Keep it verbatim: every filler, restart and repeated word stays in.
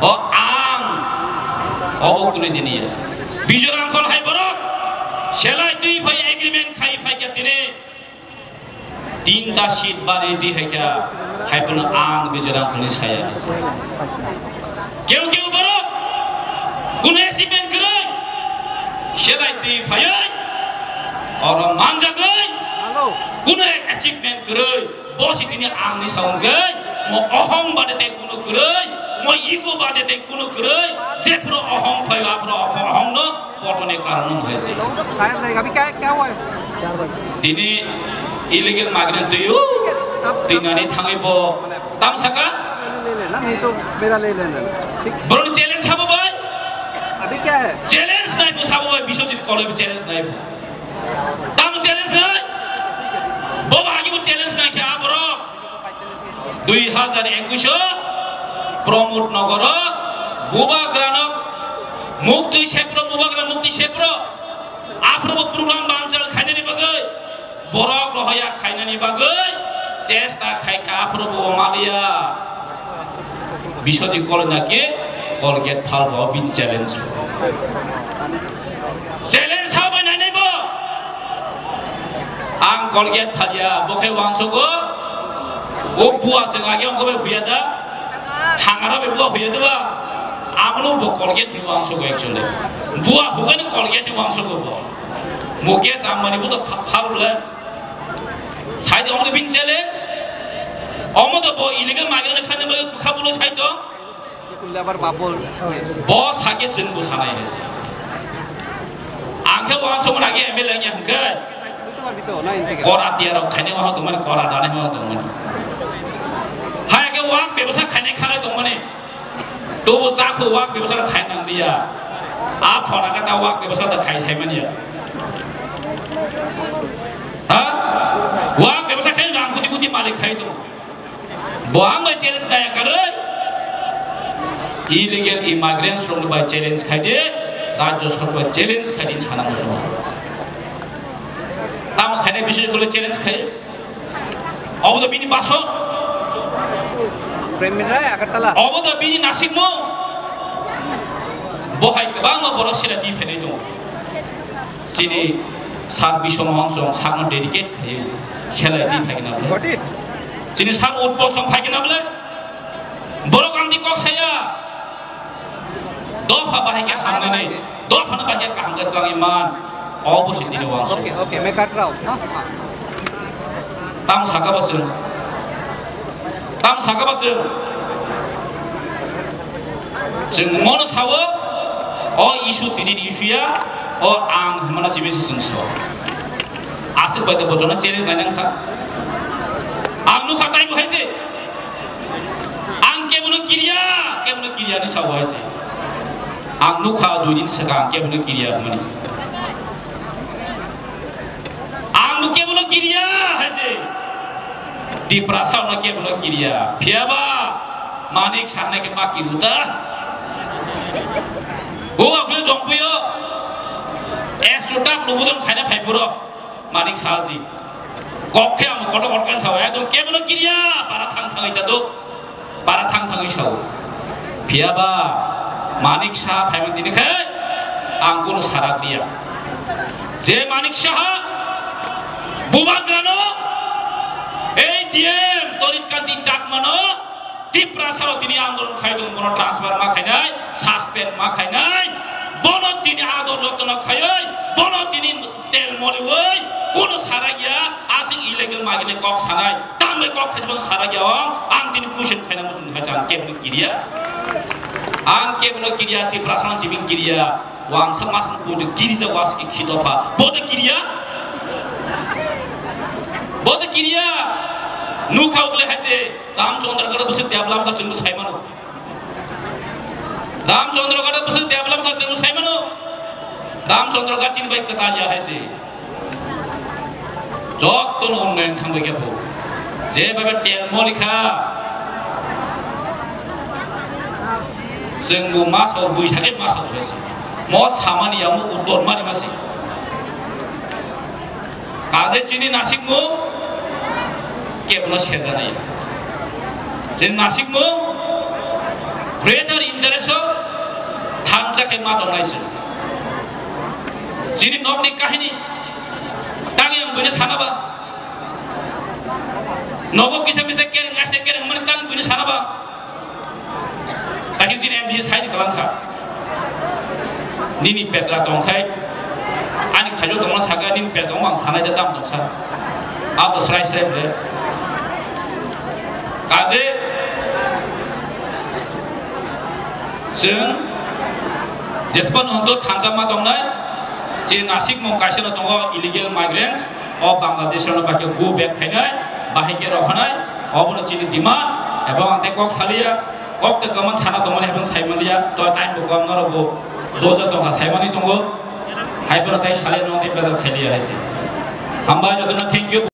O ang, obo kunui dini ya. Bijorang khol hai borok, selai twi phai agreement khai phai kya tini. Tinta seat bari di hai kya, hai pono ang Bijorang kholni saya. Keu keu borok, kuno achievement kwrwi, selai twi phaiwi, oro manjagwi, kuno achievement kwrwi. Bo si tini ang ni saung khe, mo ohong bade te kuno kwrwi, mo ego bade te kuno kwrwi, je phuru ohong phaio, aphuru ohong, ohong no, botoni karon no hai se. Shayad rahega, abhi kya, kya hua hai? Tini illegal migrant tuyo, tinani thangwi bo, tam saka? Le le le na, nahi to mera le le na. Thik. Boroni challenge sabo bai? Abhi kya hai? Challenge nai bo sabo bai, Biswajit Koloi bo challenge nai bo. Tam challenge nai? Bo ba agi bo challenge nai khe aborok. Dui hajar ekush o Pramod Nagar o Bubagra no mukti sepro, Bubagra mukti sepro. Aphuru bo program banchal khainani bagwi, borok rohoya khainani bagwi chesta khai kha, aphuru bo maliya. Biswajit Koloi na khe Colgate phalbo bini challenge. Challenge sabai nainai bo. Ang Colgate phalia, bo khe uansogo. O bua chwng age ongkho bai huya da. Hangara bai bua huya da ba. Abono bo Colgate ni uansogo actually. Bua hugani Colgate ni uansogo bo. Mukesh Ambani bo to pha-, phal bole. Sai de omo bini challenge. Omo to bo illegal migrant khani bai kha bolo sai to. Bo sake chwng bo sanai hai se. Ang khe uansukmani age M L A wngya hwnkhe kora tiya rok khainai waha tongmani, kora danai waha tongmani. Hai khe wak bebsa khainai khalai tongmani. Tobo chakhu wak bebsa khai nang liya. A phone khe ta wak bebsa ta khai sai manya. Ha? Wak bebsa khai rang kuti kuti malik khai tong. Bo ang bai challenge naya karwi. Illegal immigrants rok bai challenge khai de, Rajya Sarkar bai challenge khai de sana muchungo. Tamo khainai bising kolo challenge khai. Obo to bini baso. Prem Mitra, Agartala. Obo to bini nasikmo. Bo hai kwbangma borok sila di phainai tongo. Chini Sir Biswa Mohan chwng sakno dedicate khaiwi selai di phaikhe na bwle. Got it. Chini Sir Utpal chwng phaikhe na bwle. Borok ang di kok saya. Dopha bahai khe hamnani, dophano bahai khe kaham khe twlangwi man. Obo se tini uansuk. Okay, okay, me kat rao. Tamo saka ba chwng. Tamo saka ba chwng. Chwng mono sao, o issue tini ni issue ya, o ang hwnmano simi se chwng sao. Aswk bai de bochorno challenge nai nang kha. Ang nukha taibo hai se. Ang kebono kiriya, kebono kiriya ni sao hai se. Ang nukha dui din swkang kebono kiriya hwnmani. Ang bo kebono kiriya hai se. Tiprasa no kebono kiriya. Phiya ba Manik Saha nai khe ma kiru ta. O aphne jongphuyo. Extra tap lubudon khaina phai phuro. Manik Saha ji. Kok khe ang kotor kotor kan sao. Ekdom kebono kiriya. Para thang thang ita do. Para thang thangwi sao. Phiya ba Manik Saha phaimani tini khe ang kunu sarak liya. Je Manik Saha Bubagrano, ei D M Torit Kanti Chakmano Tiprasaro tini andolon khai tong, bono transfer ma khainai, suspend ma khainai, bono tini ador jotno khaioi, bono tini Tel moliwi, kono sarak ya, aswk illegal migrant kok sanai, tambai kok thaisa bono sarak ya, ang, ang tini question khaina muchung hai ang kebono kiriya. Ang kebono kiriya, Tiprasa no simi kiriya, wangsa masa no puitu kiri ja was ki khito pha. Bodo kiriya? Bodo kiriya? Nukha ukle hai se, Ramchandra gada bwswk develop kha chwngno saimano. Ramchandra gada bwswk develop kha chwngno saimano. Ramchandra gachini bai kwtal ya hai se. Jotto no unnayan thangbai khe bo. Je bhabe tel moli kha. Chwng bo ma sao, bui sakhe ma sao hai se. Mo samani ya mo uttor mani ma se. Kaje chini nasikmung kebono sejanai. Chini nasikmung, Greater Tereso thansa khe ma tongnai se. Chini nokni kahini tangwi ang buino sana ba. Nogo kisa misa kereng ase kereng mani tang buino sana ba. Tagi chini M D C sai ni kalang kha. Nini pesra tong khai. Ani khajo tongma saka nini pes tongma ang sanai da tam tong sa. Abo srai srai ble. Kaje chwng jespan hondo thansa ma tongnai. Chini Nasik mung kaisa no tongo illegal migrants. O Bangladesh rok no bai khe go back khainai, bahai khe rokhanai, obono chini demand, ebong ang tei kok saliya, kok tei kwmang sana tongmani ebong saimaliya, to time bo kom norok bo joja tongkha saimani tongo, hai bono tei saliya no tei bejal khailiya hai se. Hambai jotono thank you.